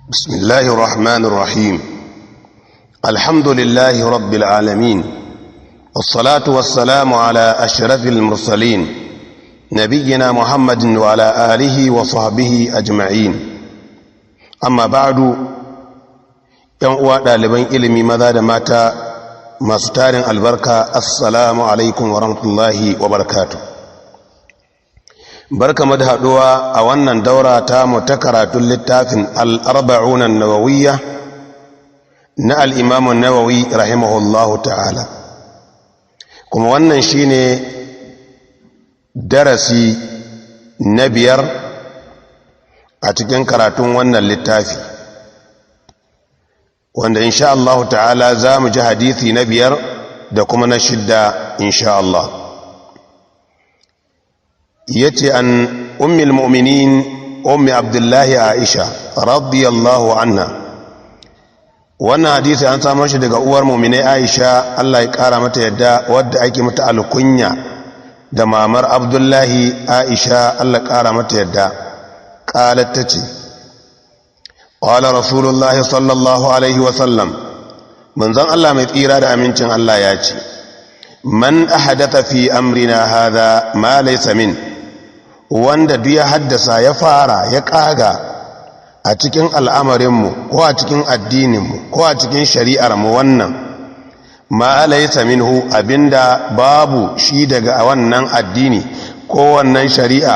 بسم الله الرحمن الرحيم. الحمد لله رب العالمين، والصلاة والسلام على أشرف المرسلين، نبينا محمد وعلى آله وصحبه أجمعين. أما بعد، ‘yan uwa ɗaliban ilimi maza da mata masu tarin albarka, assalamu alaikum wa rahmatullahi wa barakatu. Barka mu da haɗuwa a wannan daura ta mu ta karatun littafin al'arba'una nawawiyya na al'imamun Nawawi rahimahullahu ta'ala. Kuma wannan shine darasi na biyar a cikin karatun wannan littafi, wanda insha Allah ta'ala za mu ji hadithi na biyar da kuma na shidda insha Allah. Yace an ummul mu'minin ummi Abdullahi Aisha radiyallahu anha. Wannan hadisi an samu shi daga uwar mu'minai Aisha, Allah ya kara mata yadda, wadda ake mata alkunya da mamar Abdullahi. Aisha, Allah kara mata yadda, qalat, tace: qala Rasulullahi sallallahu alaihi wa sallam, manzon Allah mai tsira da amincin Allah ya ce: man ahadatha fi amrina hadha ma laysa min, wanda duk ya haddasa, ya fara, ya kaga a cikin al'amarinmu ko a cikin addininmu ko a cikin shari'armu wannan, ma laysa minhu, abinda babu shi daga wannan addini ko wannan shari'a,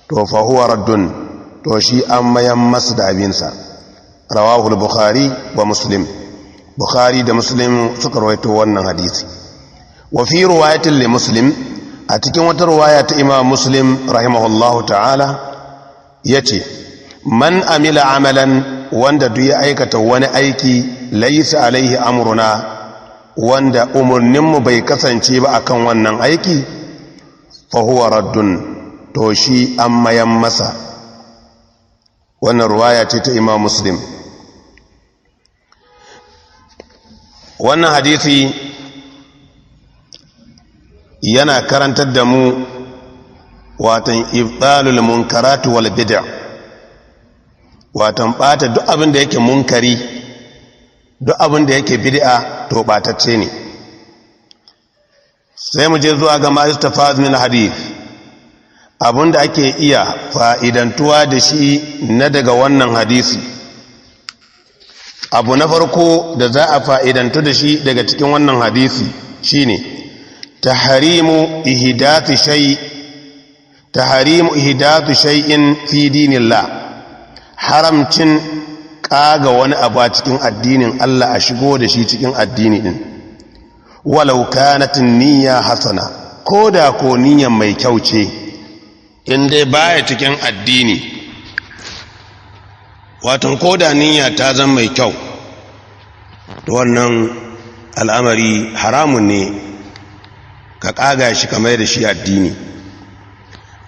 to fa huwa raddun, to shi an mayan masa da abinsa. Rawahu al-Bukhari wa Muslim. Bukhari da Muslim suka rawaito wannan hadisi. Wa fi riwayatin li Muslim, a cikin wata riwaya ta Imam Muslim rahimahullahu ta'ala, yace: man amila amalan, wanda duk ya aikata wani aiki, laysa alaihi amruna, wanda umurninmu bai kasance ba akan wannan aiki, fa huwa raddun, to shi an mayan masa. Wannan ruwaya ce ta Imam Muslim. Wannan hadisi yana karantar da mu watan ibtalul munkaratu wal bid'a, watan bata duk abin da yake munkari, duk abin da yake bid'a, to batacce ne. Sai mu je zuwa ga ma yustafaz min hadith, abin da ake iya fa'idantuwa da shi na daga wannan hadisi. Abu na farko da za a fa'idantu da shi daga cikin wannan hadisi shine taharimu ihdathu shay'in fi dinillah, haramcin kaga wani abu a cikin addinin Allah, a shigo da shi cikin addini din, walau kanat niyya hasana, ko da ko niyyan mai kyau ce, in dai baya cikin addini. Watan ko da niyya ta zama mai kyau, to wannan al'amari haramun ne ka kaga shi kamar da shi addini.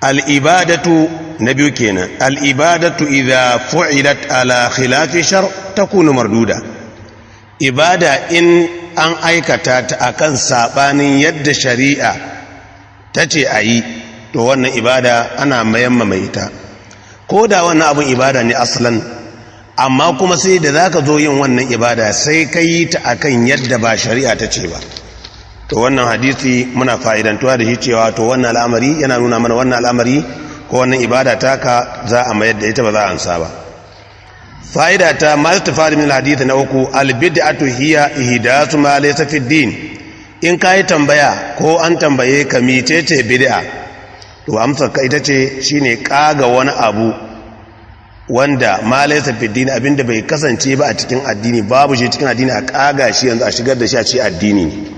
Al'ibadatu na biyu kenan: al'ibadatu idha fu'ilat ala khilafi shar takunu marduda. Ibada in an aikata ta akan sabanin yadda shari'a ta ce a yi, to wannan ibada ana mayan mai ita, ko da wannan abin ibada ne aslan, amma kuma sai da zaka zo yin wannan ibada sai ka yi ta akan yadda ba shari'a ta ce ba. To wannan hadisi muna fa'idantuwa da shi cewa to wannan al'amari yana nuna mana wannan al'amari ko wannan ibada taka za a mayar da ita, ba za a ansa ba. Fa'ida ta ma tafari min hadisi na uku: albid'atu hiya ihdathu ma laysa fi din. In kai tambaya ko an tambaye ka mecece bid'a, to amsar ka ita ce shine kaga wani abu wanda ma laysa fi din, abinda bai kasance ba a cikin addini, babu shi cikin addini, a kaga shi yanzu a shigar da shi a ce addini ne.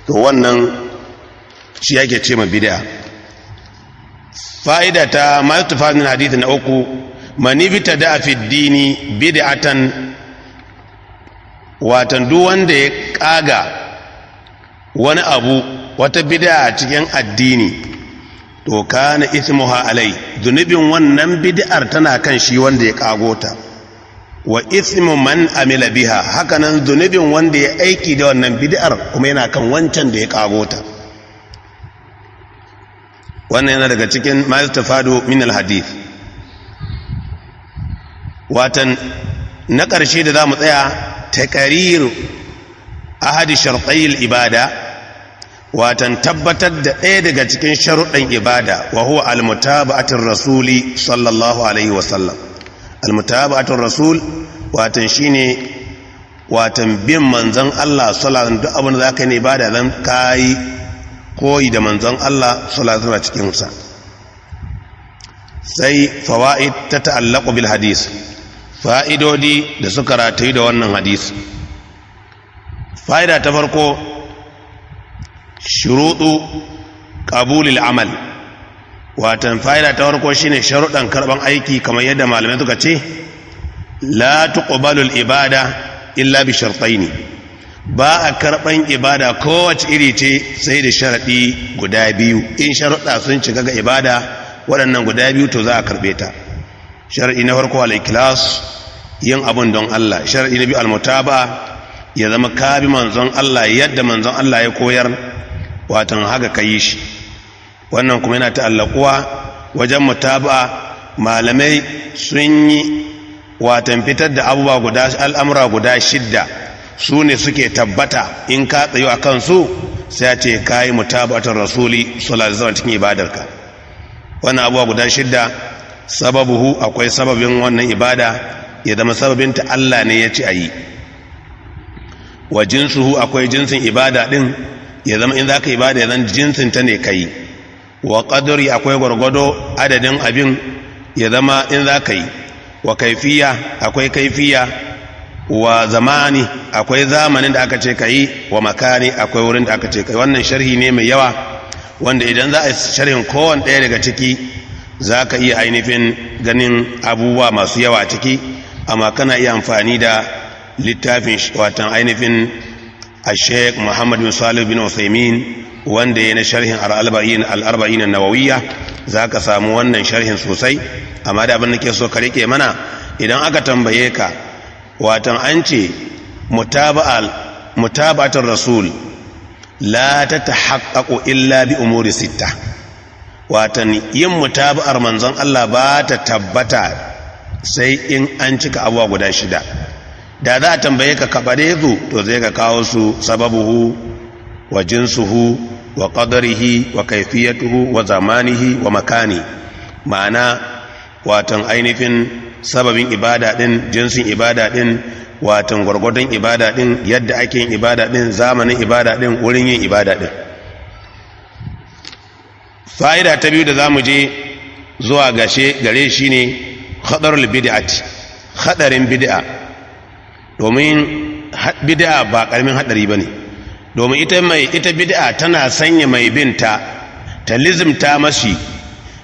To wannan shi yake ce ma bid'a. Fa'ida ta ma yustafa min hadith na uku: man ibtada fi dini bid'atan, watan duk wanda ya kaga wani abu, wata bid'a a cikin addini, to kana ithmuha alai, zunubin wannan bid'ar tana kan shi wanda ya kago ta, wa ithmu man amila biha, hakanan zunubin wanda ya aiki da wannan bid'ar kuma yana kan wancan da ya kago ta. Wannan yana daga cikin ma yustafadu min alhadith. Watan na ƙarshe da za mu tsaya, taqrir ahadi shartayil ibada, watan tabbatar da ɗaya daga cikin sharuɗan ibada, wa huwa almutaba'atur rasuli sallallahu alaihi wasallam. Almutaba'atur rasul, watan shine watan bin manzon Allah sallallahu alaihi, duk abin da zaka yi ibada zan kai koyi da manzon Allah sallallahu alaihi cikin sa. Sai fawaid ta ta'allaqu bil hadis, fa'idodi da suka ratayu da wannan hadisi. Fa'ida ta farko, shuruɗu qabulil amal. Watan fa'ida ta farko shine sharuɗan karɓan aiki, kamar yadda malamai suka ce, la tuqbalu ibada illa bi shartaini. Ba a karɓan ibada kowace iri ce sai da sharaɗi guda biyu. In sharuɗa sun cika ga ibada waɗannan guda biyu, to za a karɓe ta. Sharaɗi na farko, al-ikhlas, yin abun don Allah. Sharaɗi na biyu, al-mutaba, ya zama ka bi manzon Allah yadda manzon Allah ya koyar, watan haka ka yi shi. Wannan kuma yana ta'allakuwa wajen mutaba. Malamai sun yi watan fitar da abubuwa guda, al'amura guda shidda, su ne suke tabbata. In ka tsayo a kansu, sai a ce ka yi mutabatar rasuli sallallahu alaihi cikin ibadarka. Wannan abubuwa guda shidda, sababuhu, akwai sababin wannan ibada, ya zama sababinta Allah ne ya ci a yi. Wa jinsuhu, akwai jinsin ibada din, ya zama in zaka ibada ya zama jinsin ta ne kai. Wa qadri, akwai gwargwado adadin abin, ya zama in zaka yi. Wa kaifiya, akwai kaifiya. Wa zamani, akwai zamanin da aka ce kai. Wa makani, akwai wurin da aka ce kai. Wannan sharhi ne mai yawa, wanda idan za a sharhin kowane ɗaya daga ciki, za ka iya ainihin ganin abubuwa masu yawa ciki. Amma kana iya amfani da littafin watan ainihin a Sheikh Muhammad bin Salih bin Uthaymin, wanda ya na sharhin al-arba'in an-nawawiyya, za ka samu wannan sharhin sosai. Amma da abin da ke so ka rike mana, idan aka tambaye ka, watan an ce mutaba'atul rasul la tatahaqqaqu illa bi umuri sitta, watan yin mutaba'ar manzon Allah ba ta tabbata sai in an cika abubuwa guda shida. Da za a tambaye ka kabare su, to zai ka kawo su: sababuhu wa jinsuhu wa qadarihi wa kaifiyatuhu wa zamanihi wa makani. Ma'ana watan ainihin sababin ibada din, jinsin ibada din, watan gwargwadon ibada din, yadda ake yin ibada din, zamanin ibada din, wurin yin ibada din. Fa'ida ta biyu da za mu je zuwa gashe gare shi ne hadarul bid'ati, hadarin bid'a. Domin bid'a ba karamin hadari bane, domin ita mai ita bid'a tana sanya mai binta ta lizimta mashi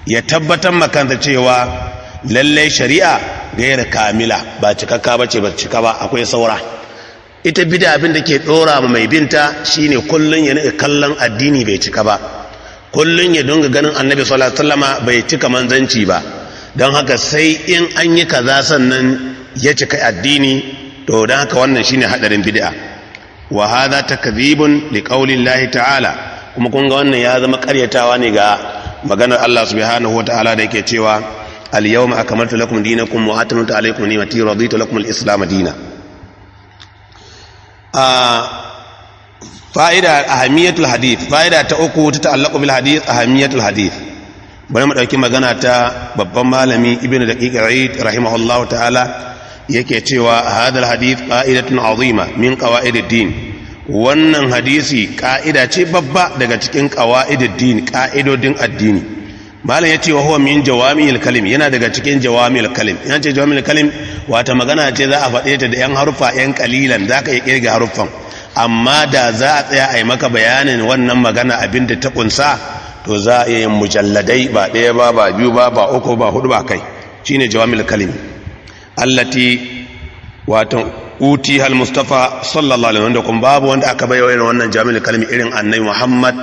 ya tabbatar makanta cewa lallai shari'a gaira kamila, ba cikakka bace, ba cika ba, akwai saura. Ita bid'a abin da ke dora ma mai binta shine kullun ya nika kallon addini bai cika ba, kullun ya dinga ganin Annabi sallallahu alaihi wasallama bai cika manzanci ba, don haka sai in an yi kaza sannan ya cika addini. To don haka wannan shine hadarin bid'a. Wa hadha takdhibun liqauli llahi ta'ala. Kuma kun ga wannan ya zama karyatawa ne ga maganar Allah subhanahu wataala da yake cewa, al-yawma akmaltu lakum dinakum wa atmamtu alaykum ni'mati wa raditu lakum al-islam dina. Fa'ida, ahamiyatul hadith. Fa'ida ta uku ta ta'allaqu bil hadith, ahamiyatul hadith. Bari mu dauki magana ta babban malami Ibnu Daqiq al-Eid rahimahullahu ta'ala, yake cewa, hadal hadith qa'idatun azima min qawa'idid din. Wannan hadisi ka'ida ce babba daga cikin qawa'idid din, ka'idodin addini. Malam yace, wa huwa min jawami'il kalim, yana daga cikin jawami'il kalim. Yana ce jawami'il kalim, wata magana ce za a faɗe ta da yan harufa yan kalilan, zaka iya kirga haruffan, amma da za a tsaya a yi maka bayanin wannan magana, abin da ta kunsa, to za a iya yin mujalladai, ba ɗaya ba, ba biyu ba, ba uku ba, hudu ba kai. Shine jawami'il kalim allati wato uti hal Mustafa sallallahu alaihi wasallam, kuma babu wanda aka baiwa irin wannan jami'ul kalmi irin Annabi Muhammad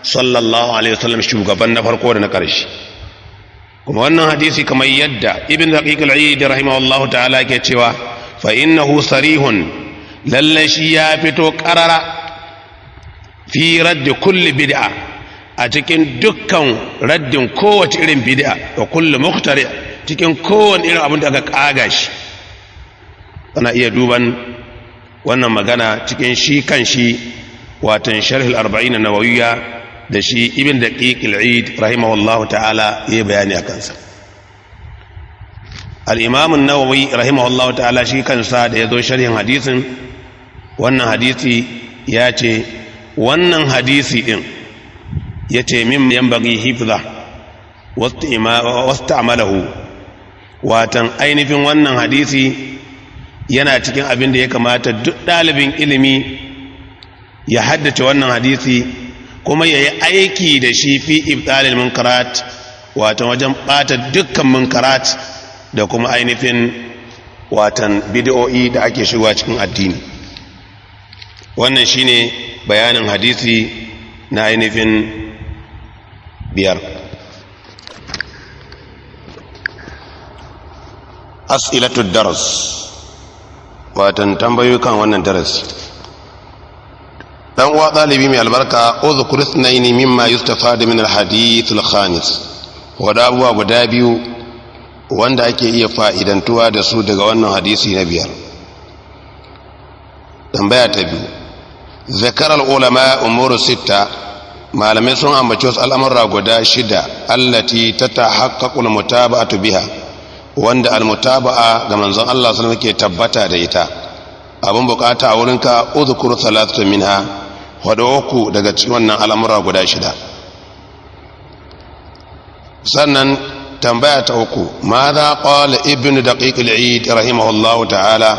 sallallahu alaihi wasallam, shugaban na farko da na ƙarshe. Kuma wannan hadisi, kamar yadda Ibn Daqiq al-Eid rahimahullahu ta'ala ke cewa, fa innahu sarihun, lalle shi ya fito qarara, fi radd kulli bid'a, a cikin dukkan raddin kowace irin bid'a, wa kulli mukhtari, cikin kowane irin abin da aka kaga shi. Ana iya duban wannan magana cikin shi kan shi watan Sharh al-Arba'in an-Nawawiyya da shi Ibn Daqiq al-Eid rahimahullahu ta'ala ya bayani a kansa. Al-Imam an-Nawawi rahimahullahu ta'ala shi kansa da yazo sharhin hadisin wannan hadisi ya ce wannan hadisi din yace mim yanbaghi hifza wasta'malahu, watan ainihin wannan hadisi yana cikin abin da ya kamata duk ɗalibin ilimi ya haddace wannan hadisi kuma ya yi aiki da shi fi ibtalil munkarat, watan wajen ɓata dukkan munkarat da kuma ainihin watan bid'o'i da ake shigowa cikin addini. Wannan shine bayanin hadisi na ainihin 5. As'ilatu daras, watan tambayoyi kan wannan darasi. Dan uwa ɗalibi mai albarka, uzkur ithnaini mimma yustafadu min alhadith alkhamis, wada abubuwa guda biyu wanda ake iya fa'idantuwa da su daga wannan hadisi na 5. Tambaya ta 2, zakara ulama umuru 6, malamai sun ambaci wasu al'amura guda 6 allati tatahaqqaqu almutaba'atu biha, wanda almutaba'a ga manzon Allah sallallahu alaihi wasallam ke tabbata da ita. Abin bukata a wurinka uzkur thalathatu minha, wada uku daga cikin wannan al'amura guda 6. Sannan tambaya ta 3, madha qala Ibn Daqiq al-Eid rahimahullahu ta'ala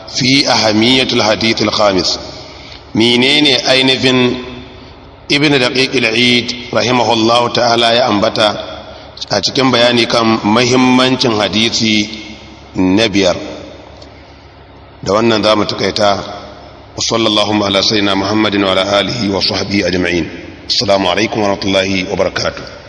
fi ahamiyat al-hadith al-khamis, menene ainihin Ibn Daqiq al-Eid rahimahullahu ta'ala ya ambata a cikin bayani kan mahimmancin hadisi na 5? Da wannan za mu takaita. Sallallahu ala sayyidina Muhammadin wa ala alihi wa sahbihi ajma'in. Assalamu alaikum wa rahmatullahi wa barakatuh.